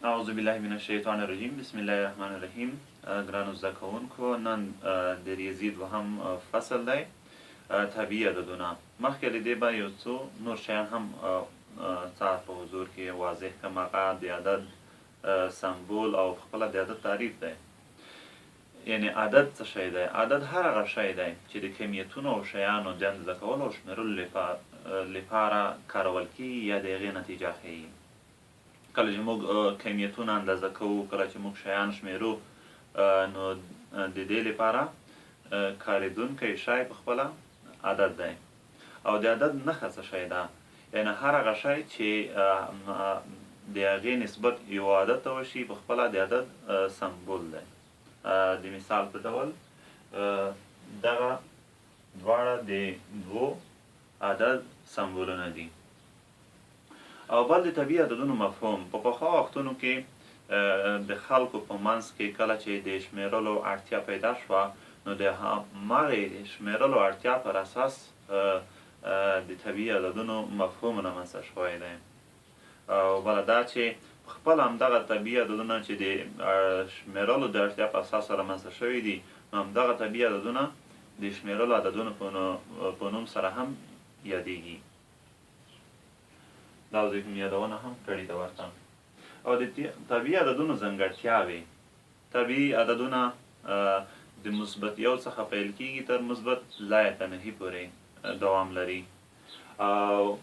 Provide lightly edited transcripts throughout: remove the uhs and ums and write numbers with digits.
اعوذ بالله من الشیطان الرجیم، بسم الله الرحمن الرحیم. ګرانو زده کوونکو، نن د ریاضي دوهم فصل دی، طبیعي عددونه. مخکې له دې به یو څو نور شیان هم ستاسو په حضور کې واضح کړم. هغه د عدد سمبول او خپله د عدد تعریف دی. یعنی عدد څه شی دی؟ عدد هر هغه شی دی چې د کمیتونو او شیانو د اندازه کولو او شمیرلو لپاره کارول کیږي یا د هغې نتیجه ښیي. کله چې موږ کمیتونه اندازه کوو، کله چې موږ شیان شمیرو، نو د دې لپاره کارېدونکی شی په خپله عدد دی. او د عدد نښه څه شی ده؟ یعنی هر هغه شی چې د هغې نسبت یو عدد ته وشي، په خپله د عدد سمبول دی. د مثال په ډول دغه دواړه د دوو عدد سمبولونه دي. او بل د طبیعي عددونو مفهوم. په پخوا وختونو کې د خلکو په منځ کې کله چې د شمیرلو اړتیا پیدا شوه، نو د هماغې شمیرلو اړتیا پر اساس د طبیعي عددونو مفهوم رامنځته شوی دی. او بله دا چې خپل همدغه طبیعي عددونه چې د شمیرلو د اړتیا په اساس رامنځته شوي دي، نو همدغه طبیعي عددونه د شمیرلو عددونو په نوم سره هم یادیږي. دا ځای کې یادونه هم کړې ده ورته. او د طبیعي عددونو ځانګړتیاوې: طبیعي عددونه د مثبت یو څخه پیل کیږي، تر مثبت لایتناهي پورې دوام لري، او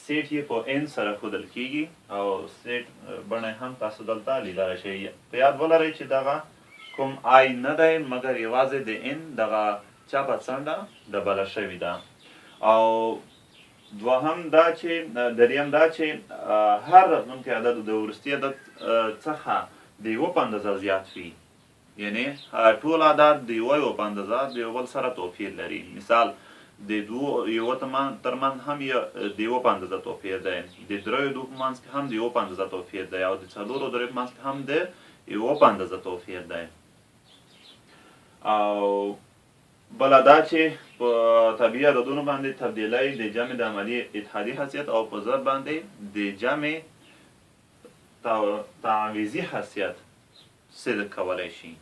سیټ یې په n سره ښودل کیږي، او سیټ بڼه هم تاسو دلته لیدلی شئ. په یاد ولرئ چې دغه کوم i نه دی، مګر یوازې د n دغه چپه څنډه ډبله شوې ده. او دوهم دا چې، دریم دا چې هر راتلونکی عدد د وروستي عدد څخه د یوه په اندازه زیات وي، یعنی ټول اعداد د یوه یو په اندازه د یو بل سره توپیر لري. مثال، د دوو یوه ترمنځ هم د یوه په اندازه توپیر دی، د دریو دوو په منځ کې هم د یوه په اندازه توپیر دی، او د څلورو دریو په منځ کې هم د یوه په اندازه توپیر دی. او بله دا چې په طبیعي عددونو باندې تبدیلی د جمع د عملي اتحادي حیثیت او په ضرب باندې د جمع تعویضي حیثیت صدق کولی شي.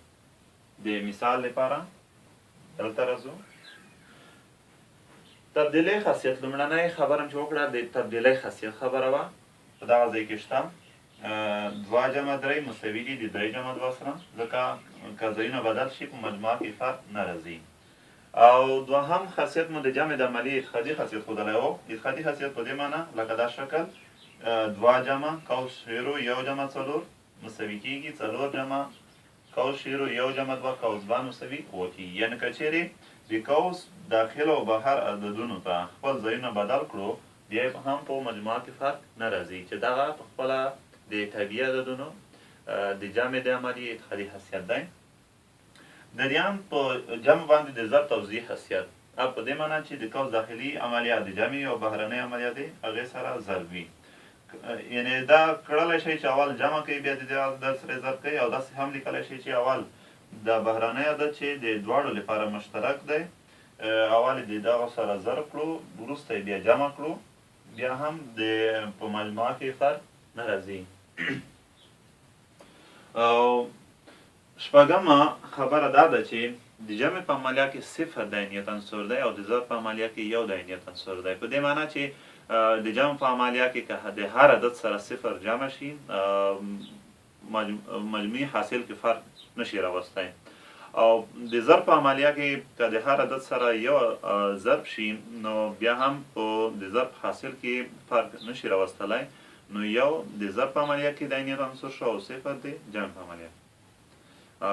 د مثال لپاره دلته راځو، تبدیلی خاصیت. لومړنۍ خبره چې وکړه، د تبدیلی خاصیت خبره وه. په دغه ځای کې شته دوه جمع درې مساوي دي د درې جمع دوه سره، ځکه که ځایونه بدل شي، په مجموعه کې فرق نه راځي. او دوهم خاصیت مو د جمع د عملي اتحادي خاصیت ښودلی و. اتحادي خاصیت په دې معنی لکه دا شکل، دوه جمع قوس شروع یو جمع څلور مساوي کیږي څلور جمع قوس شروع یو جمع دوه قوس بند مساوي اووه کیږي. یعنی که چیرې د قوس داخل او بهر عددونو ته خپل ځایونه بدل کړو، بیا هم په مجموعه کې فرق نه راځي، چې دغه په خپله د طبیعي عددونو د جمع د عملي اتحادي حیثیت دی. دریم په جمع باندې د ضرب توزیع حیثیت، او په دې معنی چې د قوس داخلي عملیه د جمع او بهرنۍ عملیه د هغې سره ضرب وي. یعنی دا کړلی شي چې اول جمع کوي، بیا د دې عدد سره ضرب کوي، او داسې هم لیکلی شي چې اول د بهرنی عدد چې د دواړو لپاره مشترک دی، اول د دغه سره ضرب کړو، وروسته یې بیا جمع کړو، بیا هم د په مجموعه کې فرق نه راځي. او شپږمه خبره دا ده چې د جمع په عملیه کې صفر د عینیت عنصر دی او د ضرب په عملیه کې یو د عینیت عنصر دی. په دې معنی چې د جمع په عملیه کې که د هر عدد سره صفر جمع شي، مجموعي حاصل کې فرق نشي راوستی، او د ضرب په عملیه کې که د هر عدد سره یو ضرب شي، نو بیا هم په د ضرب حاصل کې فرق نشي راوستلی. نو یو د ضرب په عملیه کې د عینیت عنصر شو او صفر د جمع په عملیه.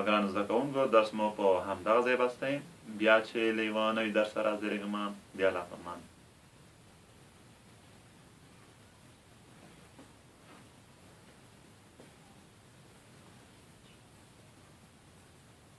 ګرانو زده کوونکو، درس مو په همدغه ځای بس دی. بیا چې له یوه نوي درس سره حاضرېږم، د الله په امان.